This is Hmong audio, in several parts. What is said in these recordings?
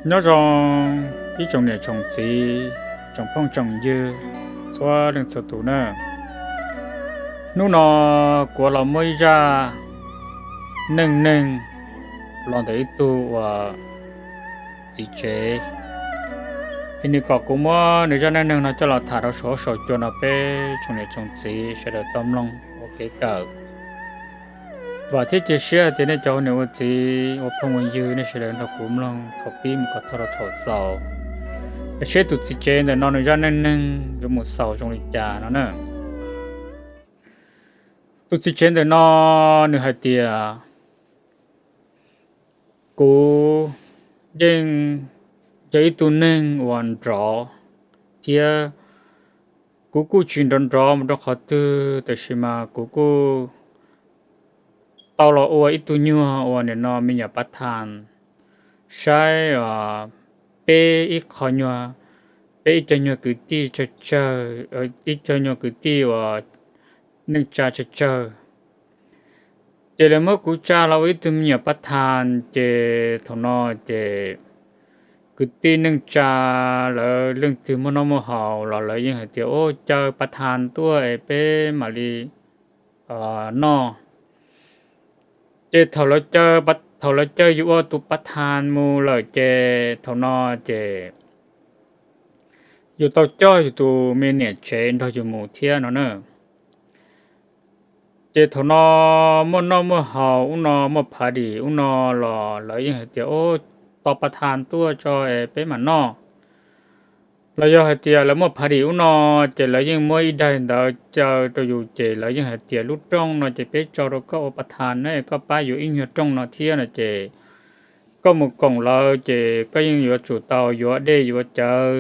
Nyob zoo ib tsoom niam tsoom txiv, tsoom phooj tsoom ywg, txhua leej txhua tus na. Hnub no kuv los muab ib zaj neej neeg los ntawm ib tug uas txiv tsev, es nws kom kuv muab nws zaj neej neeg no coj los tham rau saum huab saum cua no peb tsoom niam tsoom txiv sawv daws tau mloog ua kev kawm. Vam thiab cia siab tias nej cov ua niam ua txiv ua phooj ua ywg nej sawv daws nrog kuv mloog thaum pib mus kom txog rau thaum xaus, es seb tus txiv tsev ntawm no nws zaj neej neeg yuav mus xaus zoo li cas no na. Tus txiv tsev ntawm no nws hais tias, kuv yeej yog ib tug neeg uas nrov thiab kuv kuj tsis nrov nrov mus rau qhov twg, tab sis mas kuv kuj tau los ua ib tug nyuag uas nim no me nyuam pav thas, saib peb ib qho nyuag, peb ib co nyuag kwv tij tsawg tsawg, ib co nyuag kwv tij uas neej tsa tsawg tsawg. Ces lawv muab kuv tsa los ua ib tug me nyuam pav thas, ces thaum no ces kwv tij neej tsa lawv leej twg muaj noj muaj haus los lawv yeej hais tias, Ua caw pav thas tuaj es peb mam li noj. Ces thaum lawv caw yus ua tus pav thas mus lawm ces thaum no ces yus tau coj yus tus me niam tsev nrog yus mus thiab no na. Ces thaum no muaj noj muaj haus ub no, muaj phav dim ub no los lawv yeej hais tias, Ua, tos pav thas tuaj tso es peb mam noj. Los yog hais tias lawv muaj phav dim ub no, ces lawv yeej muab ib daig ntawd caw rau yus, ces lawv yeej hais tias, Lub rooj no ces peb tso rau koj ua pav thas na, koj pab yuav ib nyuag rooj no thiab no ces koj mus koom lawv ces koj yeej yuav tsum tau yuav dej yuav cawv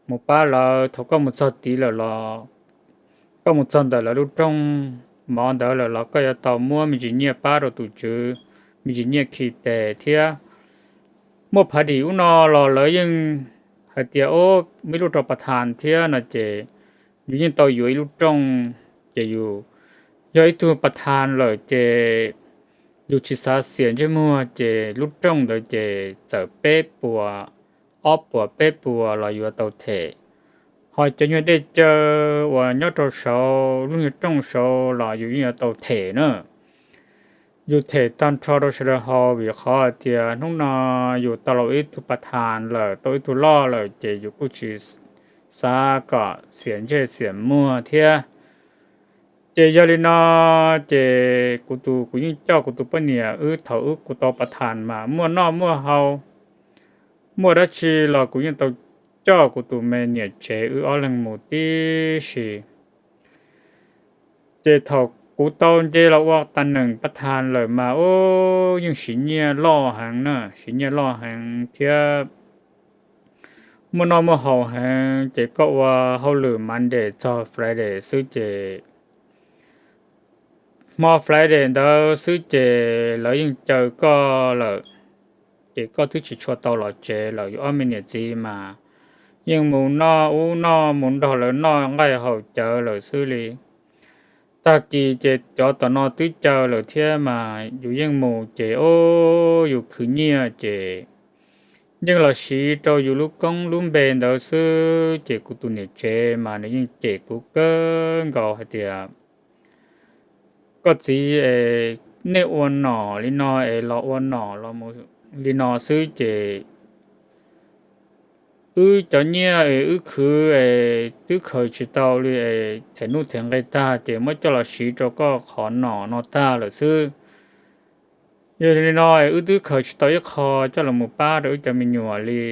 mus pab lawv. Thaum koj mus txog tid lawm los, koj mus txog ntawm lawv lub rooj mov ntawd lawm los koj yuav tau muab me ntsis nyiaj pab rau tus tswv, me ntsis nyiaj khi tes thiab. Muaj phav dim ub no los lawv yeej hais tias, Ua, muaj ib lub rau pav thas thiab no ces yus yeej tau yuav ib lub rooj. Ces yus yog ib tug pav thas lawm ces yus tsis xav xiam ntsej muag ces lub rooj ntawd ces txawm peb puas, ob puas peb puas los yuav tau them. Ho cov nyuag dej cawv uas nyob rau saud lub nyuag rooj saud los yus yeej yuav tau them na. Yus them tag nrho rau sawv daws haus, vim qhov hais tias hnub no yus tau los ib tug pav thas lawm, tau ib tug loj lawm ces yus kuj tsis xav kom xiam ntsej xiam muag thiab. Ces yog li no ces kuv tus, kuv yeej coj kuv tus poj niam, wb thaum wb kuv tau pav thas mas muaj noj muaj haus, muaj dab tsi los kuv yeej tau coj kuv tus me niam tsev wb ob leeg mus tib si. Ces thaum kuv tau nce los ua tag neem pav thas lawm mas, ub, yeej siv nyiaj loj heev na, siv nyiaj loj heev thiab muaj noj muaj haus heev. Ces koj ua hauj lwm Monday txog Friday xwb ces hmo Friday ntawd xwb ces lawv yeej caw koj lawm, ces koj twb tsis tshua tau los tsev lawm. Yus ob me niam txiv mas yeej mus noj ub noj, mus nrog lawv noj nqaij haus cawv lawm xwb li. Tag kis ces cov tom no twb caw lawm thiab mas yus yeej mus ces, ub, yus khwv nyiaj ces yeej los siv rau yus lub koob lub npe ntawd xwb. Ces kuv tus niam tsev mas nws yeej cem kuv kawg nkaus hais tias, Koj txiv es, nej ua nom li no es los ua nom los li no xwb ces wb cov nyiaj es wb khwv es twb khaws tsis tau li es them nuj them nqi tag ces muab coj los siv rau koj qhov nom no tag lawm xwb. Yog li no es wb twb khaws tsis tau ib qho coj los mus pab rau wb cov me nyuam li.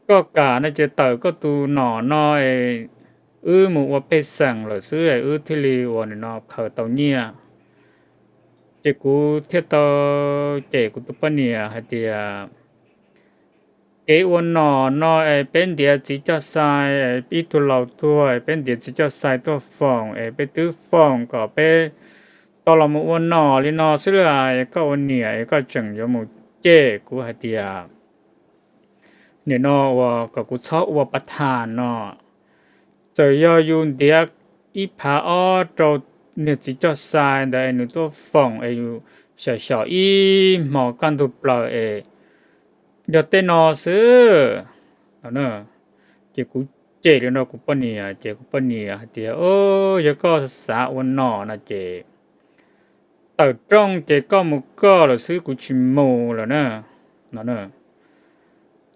Koj kam no ces tawm koj tus nom no es wb mus ua pej xeem lawm xwb es wb thiaj li ua nim no khaws tau nyiaj. Ces kuv thiaj tau cem kuv tus poj niam hais tias, Kev ua nom no es peb ntiav txiv coj xai, ib tug laus tuag es peb ntiav txiv coj xai tuaj foom es peb twb foom kom peb tau los mus ua nom li no xwb li. Koj ua niam es koj tseem yuav mus cem kuv hais tias nim no uas kom kuv txhob ua pav thas no. Txawm yog yus ntiav ib phav ob rau niag txiv coj xai ntawd es nws tuaj foom es yus xyom xyom ib hmos kaj ntug plaws es yog tej no xwb no. Ces kuv cem li no rau kuv poj niam ces kuv poj niam hais tias, Au, yog koj xav ua no no ces tawm rooj ces koj mus koj lawm xwb, kuv tsis mus lawm na, no.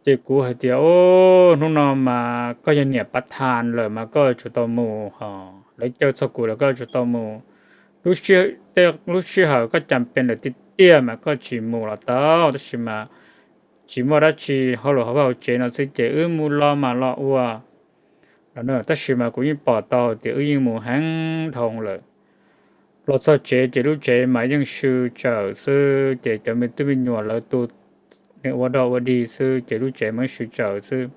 Ces kuv hais tias, Au, hnub no mas koj yog niam pav thas lawm mas koj yuav tsum tau mus hos, lawv caw txog kuv lawm koj yuav tsum tau mus. Lub sij hawm koj cas pes lawm tiag tiag mas koj tsis mus los tau, tab sis mas tsis muaj dab tsi, hauj lwm hauv vaj hauv tsev no xwb ces wb mus los mas los ua no. Tab sis mas kuv yeej pom tau tias wb yeej mus heev dhau lawm. Los txog tsev ces lub tsev mas yeej sw tsawm xwb, ces cov me tub me nyuam lawv tu, nws ua dog ua dig xwb ces lub tsev mas yeej sw tsawm xwb.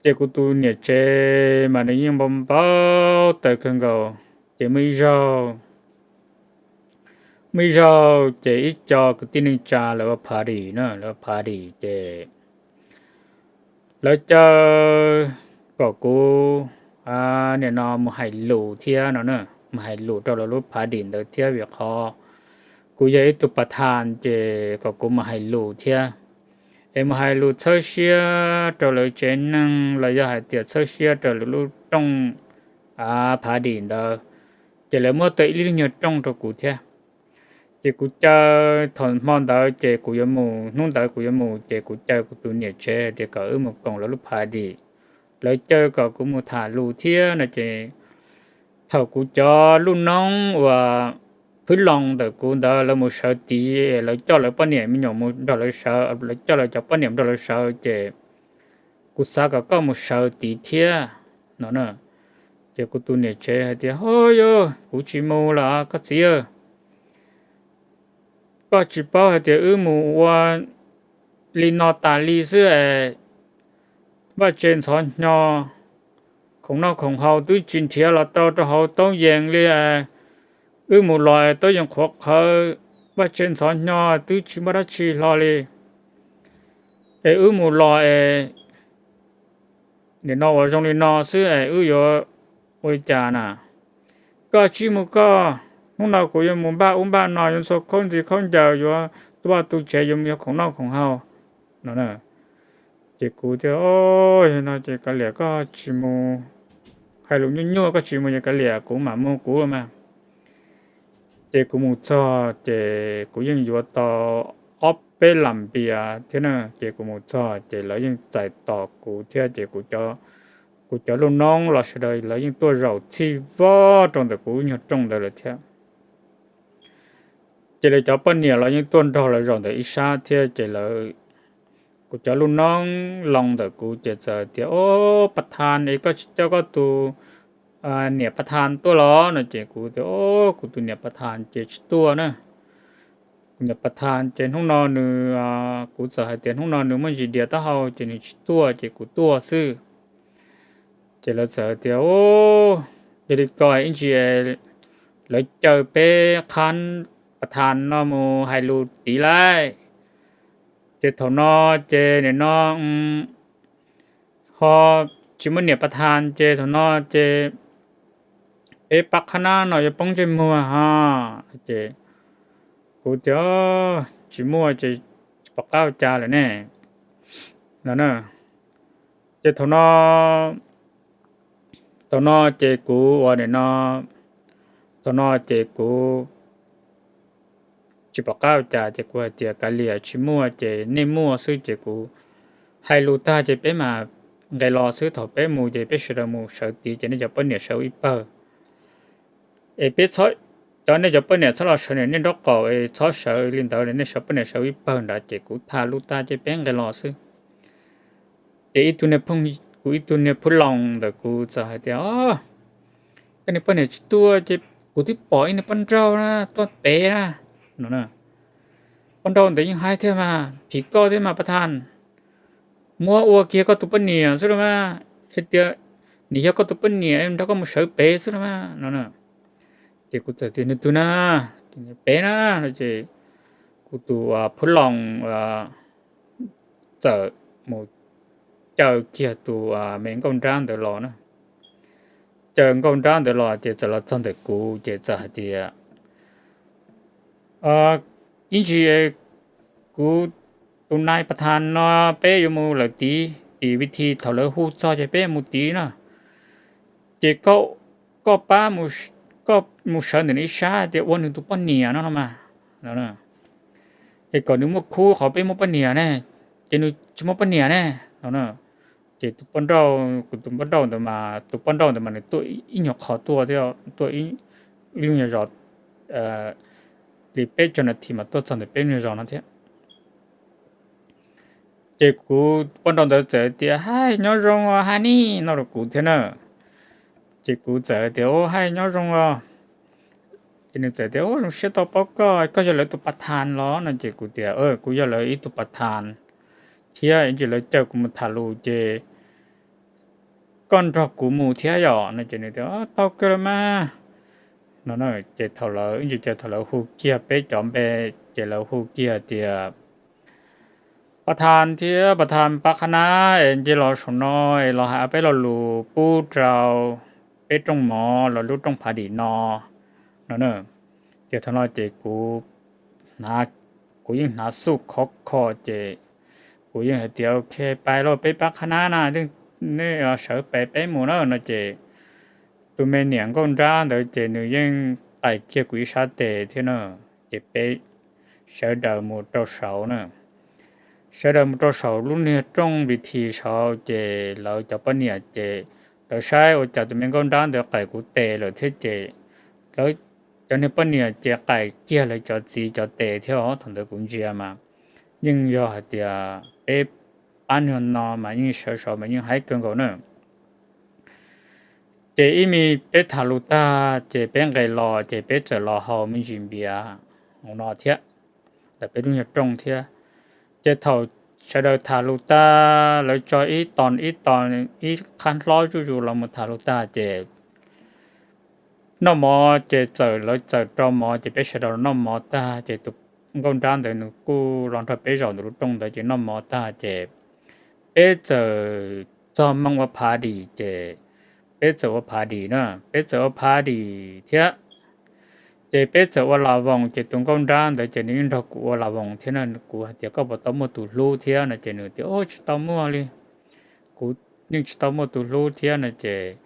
Ces kuv tus niam tsev mas nws yeej npau npau taws kawg nkaus. Ces muaj ib zaug, muaj ib zaug ces ib co kwv tij neej tsa lawv ua party na, lawv ua party ces lawv caw kom kuv nim no mus hais lus thiab no, mus hais lus rau lawv lub party ntawd thiab, vim qhov kuv yog ib tug pav thas ces kom kuv mus hais lus thiab, es mus hais lus txhawb siab rau lawv tsev neeg los yog hais tias txhawb siab rau lawv lub rooj party ntawd, ces lawv muab tau ib lub nyuag rooj rau kuv thiab. Ces kuv caw, thaum hmo ntawd ces kuv yuav mus, hnub ntawd kuv yuav mus ces kuv caw kuv tus niam tsev tias kom wb mus koom lawv lub party, lawv caw kom kuv mus tham lus thiab no ces thaum kuv cov lub noob uas phwb loo ntawm kuv ntawd lawv mus sawv tid, lawv coj lawv poj niam me nyuam mus nrog lawv sawv, lawv coj lawv cov poj niam nrog lawv sawv ces kuv xav kom koj mus sawv tid thiab no. Ces kuv tus niam tsev hais tias, Ho yog kuv tsis mus lawm koj txiv, koj tsis paub hais tias wb mus ua li no tas li xwb es vaj tse ntxhov hnyo, khoom noj khoom haus twb tsis nrhiav los tau rau hauv taub yees li. Wb mus los es taub yees qhuav qhawv, vaj tse ntxhov hnyo twb tsis muaj dab tsi hlo li. Es wb mus los es nim no ua zoo li no xwb es wb yuav ua li cas na? Koj tsis mus koj, hnub no kuv yuav mus npaj ub npaj no, yuav ntxhua khaub ntxhua khaub ncaws, yuav tu vaj tu tsev, yuav mus yuav khoom noj khoom haus no. Ces kuv tias, Yog no ces kav liam, koj tsis mus, hais lus nyuaj nyuaj, koj tsis mus ces kav liam, kuv mam mus kuv mas. Ces kuv mus txog ces kuv yeej yuav tau ob peb las npias thiab na. Ces kuv mus txog ces lawv yeej txais tos kuv thiab ces kuv cov lub noob los sawv daws lawv yeej tuaj zaum txhij vog rau ntawm kuv nyuag rooj ntawd lawm thiab. Ces lawv cov poj niam los yeej tuaj nrog lawv zaum ntawm ib sab thiab ces lawv, kuv cov lub noob loo ntawm kuv ces txawm tias, Au, pav thas es koj tsis coj koj tus niam pav thas tuaj los no? Ces kuv tias, Au, kuv tus niam pav thas ces tsis tuaj na. Kuv niam pav thas ces hnub no nws, kuv txawm hais tias hnub no nws muaj ntsis dias taub hau ces nws tsis tuaj ces kuv tuaj xwb. Ces lawv txawm tias, Au, yog li ko ib ntsis lawv caw peb qhab pav thas no mus hais lus tid lauj. Ces thaum no ces nim no ho tsis muaj niam pav thas ces thaum no ces peb pab qhab nab no yuav poob ntsej muag ho. Ces kuv tias, Tsis muaj ces tsis pom qab ua cas lawm ne, no na. Ces thaum no, thaum no ces kuv ua nim no, thaum no ces kuv tsis pom qab ua cas ces kuv hais tias, Kav liam, tsis muaj ces nej muaj xwb ces kuv hais lus tag ces peb mam nqes los xwb. Thaum peb mus ces peb sawv daws mus sawv tid ces nej cov poj niam sawv ib pawg. Es peb, cov nej cov poj niam txhob los sawv nej nraub qaum es txhob sawv li ntawd, nej sawv poj niam sawv ib pawg nrad. Ces kuv tham lus tag ces peb nqes los xwb. Ces ib tug niag phooj, kuv ib tug niag phub loos ntawm kuv txawm hais tias, Koj niag poj niam tsis tuaj ces kuv twb pom ib niag poj nrauj na tuaj pem na, no. Poj nrauj ntawd yeej haib thiab mas, phim koj thiab mas pav thas, muab ua kiag koj tus poj niam xwb los mas, hais tias nws yog koj tus poj niam nrog koj mus sawv pem xwb los mas, no. Ces kuv txawm tias, Nws twg na? Pem na, no. Ces kuv tus phub loos txawm mus caw kiag tus me nkauj nrab ntawd los na. Caw nkauj nrab ntawd los ces txawm los txog ntawm kuv ces txawm hais tias, Ib ntsis kuv tus nai pas thas no peb yuav mus lawm tid, tim vi thi thaum lawv hu txog ces peb yuav mus tid no. Ces koj pab, koj mus sawv ntawm nws ib sab tias ua nws tus poj niam no no mas, es kom nws muaj khub qhov peb muaj poj niam ne, ces nws tsis muaj poj niam ne no. Ces tus poj nrauj, kuv tus poj nrauj ntawd mas, tus poj nrauj ntawd mas nws tuaj ib nyuag qho tuaj thiab, tuaj ib lub nyuag zos li peb caug nas this mas tuaj txog ntawm peb lub nyuag zos no thiab. Ces kuv poj nrauj ntawd txawm tias, Hais, nyob zoo os Haib Nis, no rau kuv thiab na. Ces kuv txawm tias, Ua, hais, nyob zoo os. Ces nws txawm tias, Ua, zoo siab tau paub koj, koj yog lawv tus pas thas los? No ces kuv tias, Kuv yog lawv ib tug pas thas thiab, ib ntsis lawv caw kuv mus tham lus ces koj nrog kuv mus thiab yom? No ces nws tias, Tau kawg los mas. No ces thaum lawv ib ntsis ces thaum lawv hu kiag peb cov npe, ces lawv hu kiag tias, Pas thas thiab pas thas pab qhab nab es nce los saum no es los hais ob peb lo lus pub rau peb rooj mov los lub rooj phav dim no no. Ces thaum no ces kuv, kuv yeej hnav xuj khov kho ces kuv yeej hais tias, Ok, pais lauj, peb pab qhab nab na, nej sawv pem peb mus na. No ces tus me niam nkauj nrab ntawd ces nws yeej qais kiag kuv ib sab tes thiab na. Ces peb sawv daws mus rau saud na. Sawv daws mus rau saum lub niag rooj vi thi saud ces lawv cov poj niam ces lawv saib ua cas tus me nkauj nrab ntawd qais kuv tes lawm thiab ces lawv cov niag poj niam ces qais kiag lawv cov txiv cov tes thiab. Thaum ntawd kuv ntsia mas yeej yog hais tias peb pab niag no mas yeej sawv saud mas yeej haib kawg nkaus na. Ces ib me peb tham lus tag ces peb nqes los ces peb txawm los haus me ntsis npias no thiab, ntawm peb lub nyuag rooj thiab. Ces thaum sawv daws tham lus tag, lawv tso ib tog ib tog ib qhab hlob zuj zus los mus tham lus tag ces noj mov ces txawm lawv txawm rau mov ces peb sawv daws los noj mov tag ces tus nkauj nrab ntawd nws kuj los nrog peb zaum ntawm lub rooj ntawd ces noj mov tag ces peb txawm txog moos ua phav dim ces peb txawm ua phav dim na, peb txawm ua phav dim thiab. Ces peb txawm ua las voos ces tus nkauj nrab ntawd ces nws yeej nrog kuv ua las voos thiab na. Kuv hais tias, Koj puas tau muaj tus hlub thiab? No ces nws tias, Tsis tau muaj li, kuv yeej tsis tau muaj tus hlub thiab. No ces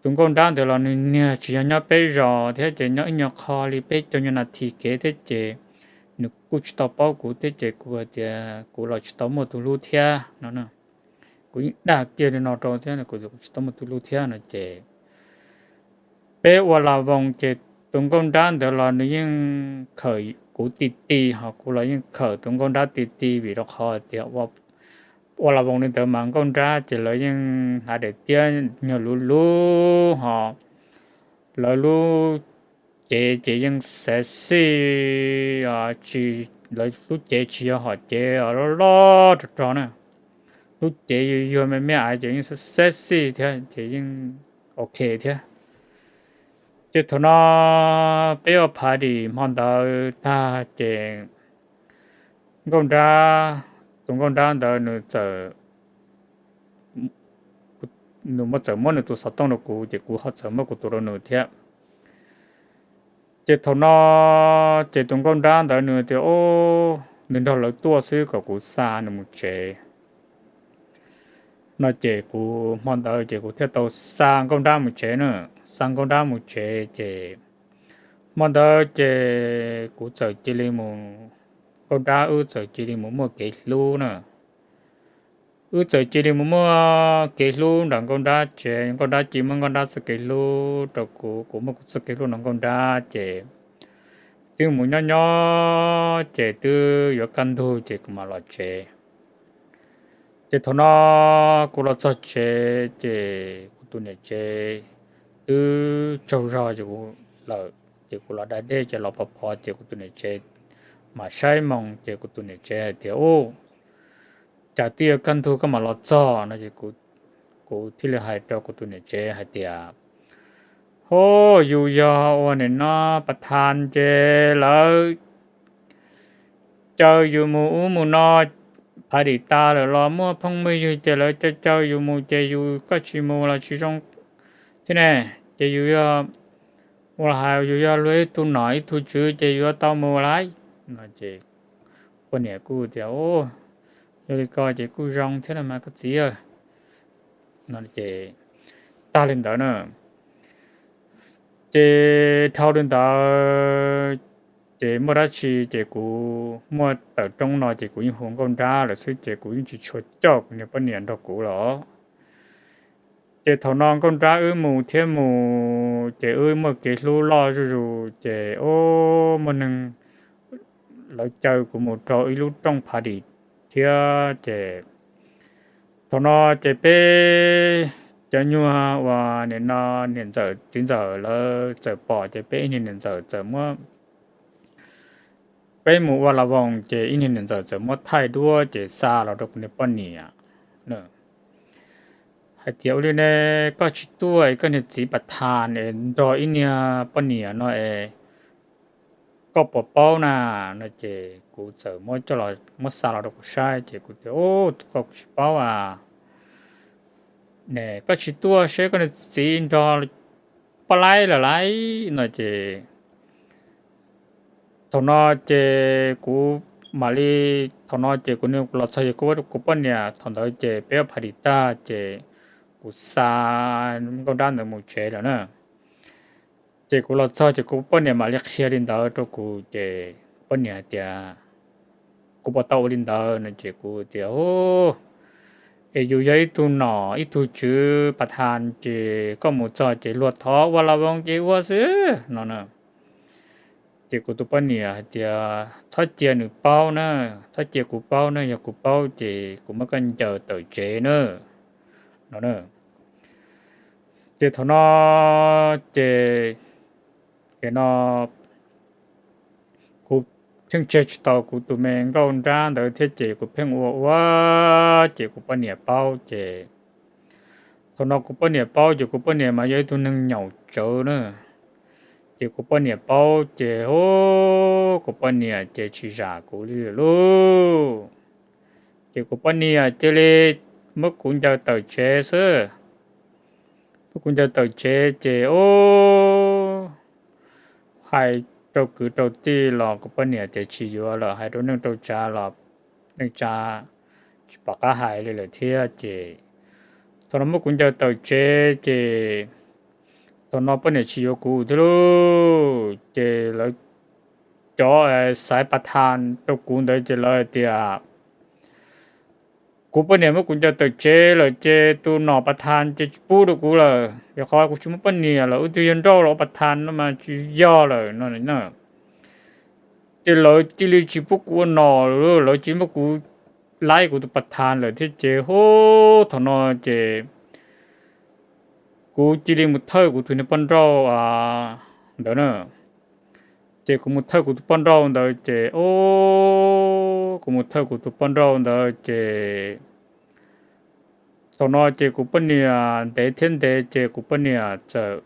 tus nkauj nrab ntawd los nws niag tsis yog nyob peb zos thiab ces nyob ib nyuag qho li peb caug nyuag nas this kev thiab ces nws kuj tsis tau paub kuv thiab ces kuv hais tias kuv los tsis tau muaj tus hlub thiab no. Kuv yeej dag kiag li no rau thiab, kuv tsis tau muaj tus hlub thiab no ces peb ua las voos ces tus nkauj nrab ntawd los nws yeej khawm kuv ti ti ho kuv los yeej khawm tus nkauj nrab ti ti vim rau qhov tias ua las voos li ntawd mas nkauj nrab ces lawv yeej hnav daim tiab nyuag luv luv ho lawv lub cev ces yeej sexy, tsis, lawv lub cev tsis yog hom cev loj loj rog rog na, lub cev yuag yuag me me ais ces yeej sexy thiab ces yeej ok thiab. Ces thaum no peb ua phav dim hmo ntawd tag ces nkauj nrab, tus nkauj nrab ntawd nws txawm, nws muab, txawm muab nws tus xov tooj rau kuv ces kuv ho txawm muab kuv tus rau nws thiab. Ces thaum no ces tus nkauj nrab ntawd nws tias, Nws nrog lawv tuaj xwb kom kuv xa nws mus tsev. No ces kuv hmo ntawd ces kuv thiaj tau xa nkauj nrab mus tsev na. Xa nkauj nrab mus tsev ces hmo ntawd ces kuv txawm cia li mus, nkauj nrab wb txawm cia li mus muaj kev hlub na. Wb txawm cia li mus muaj kev hlub nram nkauj nrab tsev, nkauj nrab cia li muab nkauj nrab txoj kev hlub rau kuv, kuv muaj kuv txoj kev hlub nram nkauj nrab ces twb mus nyob nyob ces twb yuav kaj ntug ces kuv mam los tsev. Ces thaum no kuv los txog tsev ces kuv tus niam tsev twb tsaug zog ces kuv lawm, ces kuv los da dej ces los pov pov ces kuv tus niam tsev mam saib moo ces kuv tus niam tsev hais tias, Ub, cas twb yuav kaj ntug koj mam los txog? No ces kuv thiaj li hais rau kuv tus niam tsev hais tias, Hub, yus yog ua nim no pas thas ces lawv caw yus mus ub mus no, phav dim tas lawm los muaj phooj muaj ywg ces lawv caw caw yus mus ces yus koj tsis mus los tsis zoo thiab ne. Ces yus yog, ua hais yus yog luag ib tug nom ib tug tswv ces yus yuav tau mus lawm no ces Poj niam kuj tias, Yog li ko ces kuj zoo thiab no mas koj txiv. No ces tag li ntawd na. Ces dhau li ntawd ces muaj dab tsi ces kuv muaj tawm rooj no ces kuv yeej hu nkauj nrab lawm xwb ces kuv yeej tsis tshua coj kuv niag poj niam nrog kuv los. Ces thaum no nkauj nrab wb mus thiab mus ces wb muaj kev hlub loj zuj zus ces ub muaj neeg lawv caw kuv mus rau ib lub rooj phav dim thiab ces thaum no ces peb cov nyuag uas nim no niam ntxawm txiv ntxawm lawv txawm pom ces peb ib niag niam ntxawm txawm muab, peb mus ua la voos ces ib niag niam ntxawm txawm muab thaij duab ces xa los rau kuv niag poj niam hais tias, Ua li ne, koj tsis tuaj es koj niag txiv pas thas es nrog ib niag poj niam no es koj puas paub na? No ces kuv txawm muab coj los muab xa los rau kuv saib ces kuv tias, Ub, koj kuv tsis paub a. Ne koj tsis tuaj seb koj niag txiv nrog poj laib lawm lauj no ces thaum no ces kuv mam li, thaum no ces kuv los txog ces kuv, kuv poj niam thaum ntawd ces peb ua phav dim tag ces kuv xa nkauj nrab ntawd mus tsev lawm na. Ces kuv los txog ces kuv poj niam mam li qhia li ntawd rau kuv ces poj niam hais tias, Kuv puas tau ua li ntawd no ces kuv tias, Ub, es yus yog ib tug nom ib tug tswv pas thas ces koj mus txog ces luag thov ua la voos ces ua xwb no na. Ces kuv tus poj niam hais tias, Txhob cia nws paub na, txhob cia kuv paub na, yog kuv paub ces kuv muab koj ncaws tawm tsev na no. Ces thaum no ces, ces no kuv pheej tseg tsis tau kuv tus me nkauj nrab ntawd thiab ces kuv pheej ua ua ces kuv poj niam paub ces thaum no kuv poj niam paub ces kuv poj niam mas yog ib tug neeg nyaum tsawv na. Ces kuv poj niam paub ces ub, kuv poj niam ces tsis zam kuv li lawm lauj. Ces kuv poj niam cia li muab kuv ncaws tawm tsev xwb. Muab kuv ncaws tawm tsev ces ub, hais rau kwv rau tij los kuv poj niam tias tsis yuav lawm, hais rau neej rau tsav los neej tsa tsis pom qab hais li lawm thiab ces thaum no muab kuv ncaws tawm tsev ces thaum no poj niam tsis yuav kuv thiab lauj. Ces lawv cov xaiv pas thas rau kuv ntawd ces lawv hais tias kuv poj niam muab kuv ncaws tawm tsev lawm ces tus nom pas thas ces tsis pub rau kuv lawm, yog qhov kuv tsis muaj poj niam lawm, wb twb yog nrauj los ua pas thas no mas tsis yog lawm no. Ces lawv cia li tsis pub kuv ua nom lawm, lawv cia li muab kuv laib kuv tus pas thas lawm thiab ces ub, thaum no ces kuv cia li mus thawj kuv tus niag poj nrauj ntawd na. Ces kuv mus thawj kuv tus poj nrauj ntawd ces ub, kuv mus thawj kuv tus poj nrauj ntawd ces thaum no ces kuv poj niam ntev thiab ntev ces kuv poj niam txawm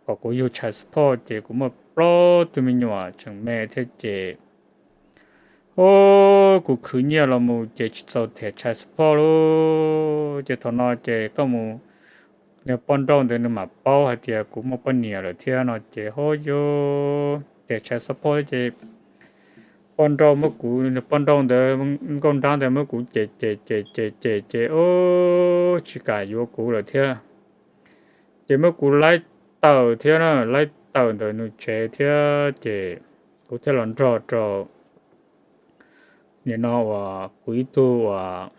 kom kuv yug child support ces kuv muaj plaub tug me nyuam tseem me thiab ces ub, kuv khwv nyiaj los mus ces tsis txaus them child support lauj. Ces thaum no ces koj mus, niag poj nrauj ntawd nws mam paub hais tias kuv muaj poj niam lawm thiab no ces ub, yuav them child support ces poj nrauj muab kuv, niag poj nrauj ntawd, nkauj nrab ntawd muab kuv cem cem cem cem cem ces ub, tsis kam yuav kuv lawm thiab. Ces muab kuv laib tawm thiab na, laib tawm ntawm nws tsev thiab ces kuv thiaj los nrog rau nim no uas kuv ib tug uas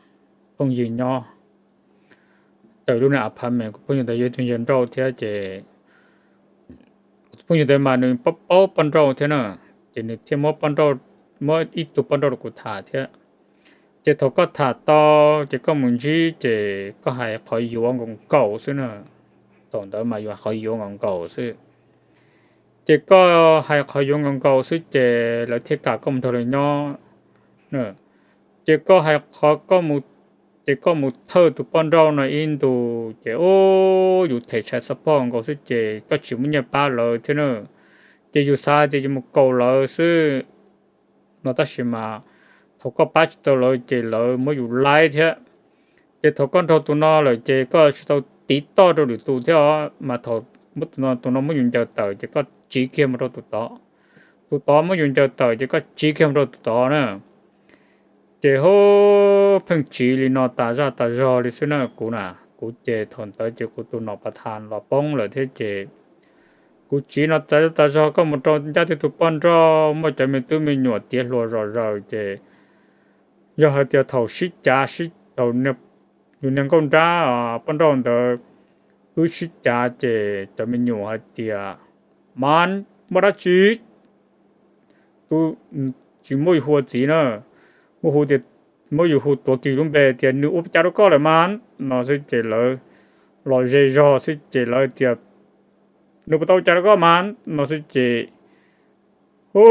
phooj ywg nyob, tawm lub niag apartment. Kuv phooj ywg ntawd yog ib tug yawg nrauj thiab ces kuv tus phooj ywg ntawd mas nws paub paub poj nrauj thiab na, ces nws thiaj muab poj nrauj, muab ib tug poj nrauj rau kuv tham thiab. Ces thaum koj tham tau ces koj mus ntsib ces koj hais qhov yuav nkaus nkaus xwb na. Thaum ntawd mas yuav hais qhov yuav nkaus nkaus xwb. Ces koj hais qhov yuav nkaus nkaus xwb ces lawv thiaj kam koj mus nrog lawv nyob. Ces koj hais qhov, ces koj mus thawj tus poj nrauj no ib ntus ces ub, yus them child support nkaus xwb ces koj tsis muaj nyiaj pab lawv thiab na. Ces yus xav tias yus mus kaus lawv xwb no tab sis mas thaum koj pab tsis tau lawv ces lawv muab yus laib thiab. Ces thaum koj nrog tus no lawm ces koj tsis tau tiv toj rau lwm tus thiab os, mas thaum muab tus no, tus no muab yus ncaws tawm ces koj tsiv kiag mus rau tus tod. Tus tod muab yus ncaws tawm ces koj tsiv kiag mus rau tus tod na. Ces ho pheej tsiv li no tas zaj tas zog li xwb na kuv na. Kuv ces thaum ntawd ces kuv tus nom pas thas los poob lawm thiab ces kuv tsiv no tas zaj tas zog, koj mus rau ncaj twb tus poj nrauj muaj cov me tub me nyuam tiav hluas zom zaws ces yog hais tias thaum sib cav sib thaum yus niag nkauj nrab poj nrauj ntawd wb sib cav ces cov me nyuam hais tias, Mas muaj dab tsi? Tub, tsis muab yus hu ua txiv na, muab hu tias, muab yus hu tuav kiag lub npe tias, Nws ua cas rau koj lawm mas? No xwb ces lawv los ze zog xwb ces lawv tias, Nws puas tau ua cas rau koj mas? No xwb ces hu,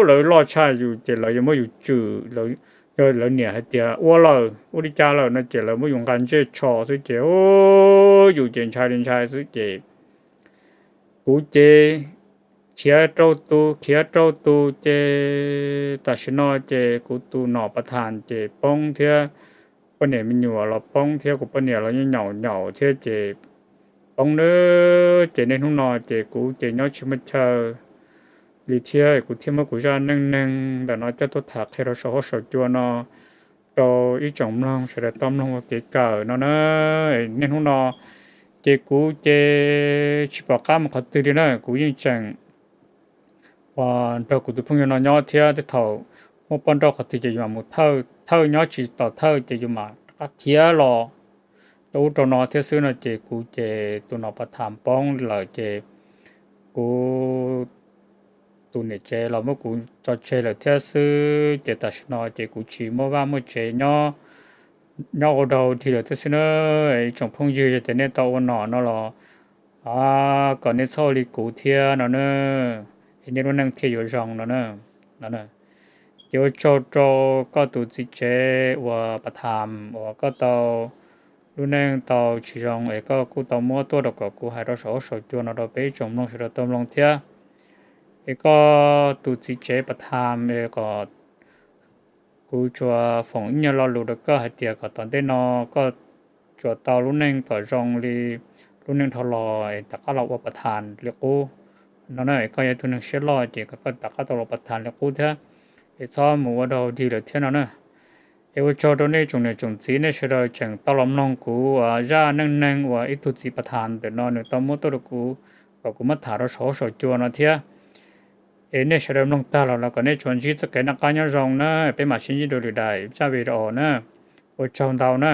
lawv loj tshaj yus ces lawv yuav muab yus tswm, yog lawv niam hais tias ua lawm ua li cas lawm no ces lawv muab yus nqa ntsej tsho xwb ces hu, yus ces ntshai li ntshai xwb ces kuv ces khiav rau tus khiav rau tus ces tam sim no ces kuv tus nom pas thas ces poob thiab, poj niam me nyuam los poob thiab, kuv poj niam los yeej nyaum nyaum thiab ces poob na. Ces niaj hnub no ces kuv ces nyob tsis muaj chaw li thiab, kuv thiaj muab kuv zaj neej neeg ntawm no coj tuaj tham qhia rau saum huab saum cua no rau ib tsoom mloog sawv daws tau mloog ua kev kawm no na. Niaj hnub no ces kuv ces tsis pom qab mus qhov twg li na, kuv yeej tseem uas nrog kuv tus phooj ywg no nyob thiab, tej thaum muaj poj nrauj qhov twg ces yus mam mus thawj, thawj nyob tsis taus thawj ces yus mam rov qab khiav los rau ub rau no thiab xwb no ces kuv ces tus nom pas thas poob lawm ces kuv tus niam tsev los muab kuv tso tseg lawm thiab xwb ces tam sim no ces kuv tsis muaj vaj muaj tsev nyob, nyob ua dog dig lawm thiab xwb na. Ib tsoom phooj ywg yog tias nej tau ua nom no los kom nej txhob ua li kuv thiab no na, es nej lub neej thiaj yuav zoo no na. Ces ua tsaug rau koj tus txiv tsev uas pas thas uas koj tau lub neej tau tsis zoo es koj kuj tau muab tuaj rau kom kuv hais rau saum huab saum cua no rau peb ib tsoom mloog sawv daws tau mloog thiab. Es koj tus txiv tsev pas thas es kom kuv tsuas foom ib nyuag lo lus rau koj hais tias kom tom ntej no koj tsuas tau lub neej kom zoo li lub neej dhau los es rov qab los ua pas thas li qub no na. Es koj yog ib tug neeg siab loj ces kom koj rov qab tau los pas thas li qub thiab, es txhob mus ua dog dig lawm thiab no na. Es ua tsaug rau nej tsoom niam tsoom txiv nej sawv daws tseem tau los mloog kuv zaj neej neeg uas ib tug txiv pas thas ntawm no nws tau muab tuaj rau kuv kom kuv muab tham rau saum huab saum cua no thiab. Es nej sawv daws mloog tag los los kom nej tsuas ntsib txoj kev noj qab nyob zoo na, peb mam sib ntsib dua lwm daim zaj video na. Ua tsaug ntau na.